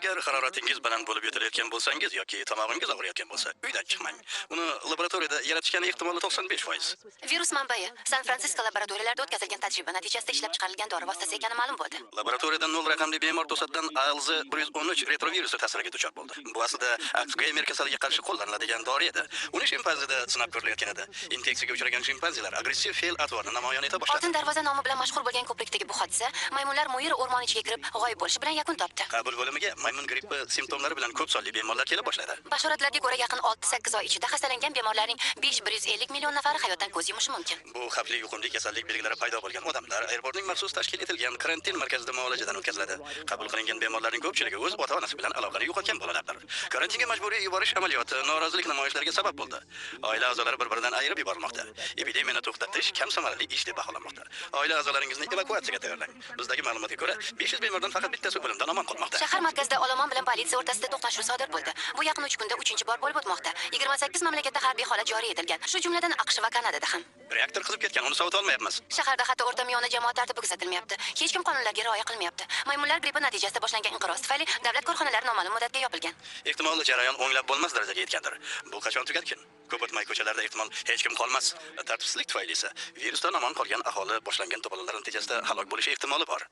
Agar haroratingiz baland bo'lib yo'talayotgan bo'lsangiz yoki tomog'ingiz og'riyotgan bo'lsa, uydan chiqmang. Uni laboratoriyada yaratishgani ehtimoli 95%. Virus manbai San-Fransisko laboratoriyalarida o'tkazilgan tajriba natijasida ishlab chiqarilgan dori vositasi ekani ma'lum bo'ldi. Laboratoriyada 0 raqamli bemor to'satdan ALZ-113 retrovirusi ta'siriga duchor bo'ldi. Bu aslida Alzheimer kasalligiga qarshi qo'llaniladigan dori edi. Uni shimpanzida sinab ko'rilayotgan edi. Infeksiyaga uchragan shimpanzelar agressiv fe'l-atvorni namoyon eta boshladi. Oltin darvoza nomi bilan mashhur bo'lgan ko'prikdagi bu hodisa maymunlar Muir o'rmoni ichiga kirib g'oyib bo'lishi bilan yakun topdi. Qabul bo'limiga maymun grippi simptomlari bilan ko'p sonli bemorlar kela boshladi. Bashoratlarga ko'ra, yaqin 6-8 oy ichida xastalangan bemorlarning 5-150 million nafari hayotdan ko'z yumishi mumkin. Bu xavfli yuqumli kasallik belgilari paydo bo'lgan odamlar aeroportning maxsus tashkil etilgan karantin markazida muolajadan o'tkaziladi. Qabul qilingan bemorlarning ko'pchiligi o'z ota-onasi bilan aloqani yo'qotgan bolalardir. Karantinga majburiy yuborish amaliyoti norozilik namoyishlariga sabab bo'ldi. Oila a'zolari bir-biridan ayirib yuborilmoqda. Epidemiyani to'xtatish kam samarali ish deb baholanmoqda. Oila a'zolaringizni evakuatsiyaga tayyorlang. Bizdagi ma'lumotga ko'ra, 500 bemordan faqat bittasi o'limdan omon qolmoqda. Shahar markazida olomon bilan politsiya o'rtasida to'qnashuv sodir bo'ldi. Bu yaqin 3 kunda 3-bor bo'lib o'tmoqda. 28 mamlakatda harbiy holat joriy etilgan. Shu jumladan AQSh va Kanadada ham. Reaktor qizib ketgan, uni sovuta olmayapmiz. Shaharda hatto o'rtamiyona jamoat tartibi kuzatilmayapti. Hech kim qonunlarga rioya qilmayapti. Maymunlar grippi natijasida boshlangan inqiroz tufayli davlat korxonalari noma'lum muddatga yopilgan. Ehtimol jarayon o'nglab bo'lmas darajaga yetgandir. Bu qachon tugarkin? Ko'p o'tmay ko'chalarda ehtimol hech kim qolmas. Tartibsizlik tufayli esa virusdan omon qolgan aholi boshlangan to'polonlar natijasida halok bo'lishi ehtimoli bor.